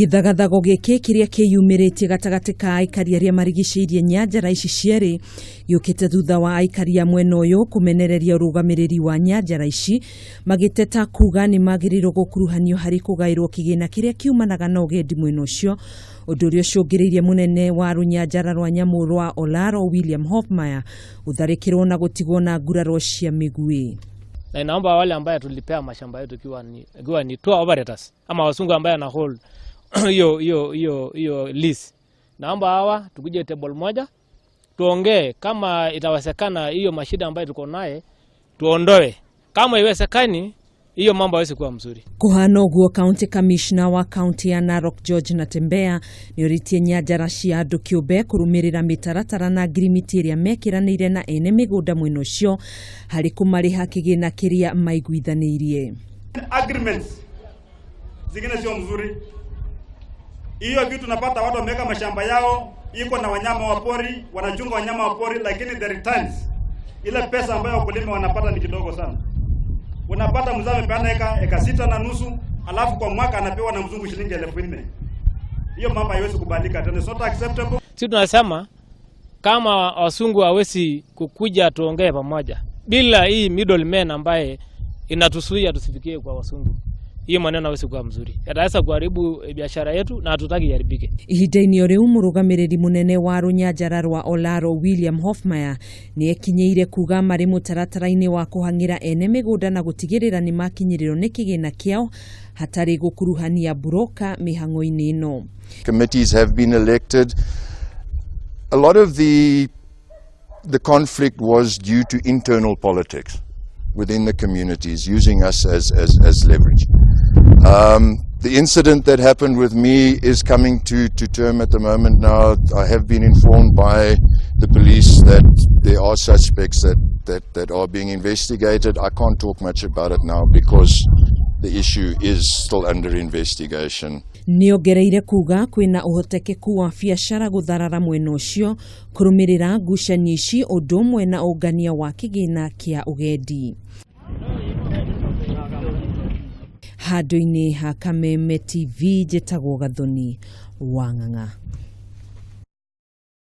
Gĩthagathago gĩkĩ kĩrĩa kĩyumĩrĩtie gatagatĩ ka aikari arĩa marigicĩirie nyanjara ici cierĩ gĩũkĩte thutha wa aikari a mwena ũyũ kũmenereria ũrũgamĩrĩri wa nyanjara ici magĩteta kuga nĩ magĩrĩirwo gũkuruhanio harĩ kũgaĩrwo kĩgĩna kĩrĩa kiumanaga na ũgendi mwena ũcio, ũndũ ũrĩa ũcũngĩrĩirie mũnene wa rũnyanjara rwa nyamũ rwa Olaro William Hofmeyr gũtharĩkĩrwo na gũtigwo na nguraro cia mĩguĩ. Na inaomba wale ambaye tulipea mashamba yetu ikiwa ni tour operators ama wasungu ambaye ana hold hiyo lease, naomba hawa tukuje table moja tuongee, kama itawezekana hiyo mashida ambayo tuko naye tuondoe, kama iwezekani hiyo mambo hawezi kuwa mzuri. Kũhana ũguo, County Commissioner wa kaunti ya Narok George Natembeya nĩ orĩtie nyanjara cia andũ kĩũmbe kũrũmĩrĩra mĩtaratara na ngirimiti ĩrĩa mekĩranĩire na ene mĩgũnda mwena ũcio harĩ kũmarĩha kĩgĩna kĩrĩa maiguithanĩirie. Agreements zingine sio mzuri. Hiyo vitu napata watu wameweka mashamba yao iko na wanyama wa pori, wanachunga wanyama wa pori, lakini the returns, ile pesa ambayo wakulima wanapata ni kidogo sana. Unapata mzee amepeana eka 6.5, alafu kwa mwaka anapewa na mzungu shilingi 4,000. Hiyo mambo haiwezi kubalika tena, it's not acceptable. Sisi tunasema kama wasungu hawezi kukuja tuongee pamoja bila hii middleman ambaye inatuzuia tusifikie kwa wasungu, hiyo maneno hawezi kuwa mzuri, yataweza kuharibu biashara yetu na hatutaki iharibike. Ihinda-inĩ o rĩu, mũrũgamĩrĩri mũnene wa rũnyanjara rwa Olaro William Hofmeyr nĩ ekinyĩire kuga marĩ mũtaratara-inĩ wa kũhang'ĩra ene mĩgũnda na gũtigĩrĩra nĩ makinyĩrĩrwo nĩ kĩgĩna kĩao hatarĩ gũkuruhania buroka mĩhang'o-inĩ ĩno. Committees have been elected. A lot of the conflict was due to internal politics within the communities, using us as leverage. The incident that happened with me is coming to term at the moment now. I have been informed by the police that there are suspects that are being investigated. I can't talk much about it now because the issue is still under investigation. Nĩongereire kuga kwĩna ũhotekeku wa biacara gũtharara mwena ũcio kũrũmĩrĩra ngucanio ici, ũndũ ũmwe na ũngania wa kĩgĩna kĩa ũgendi. Handũ-inĩ ha Kameme TV, njĩtagwo Gathoni wa Ng'ang'a.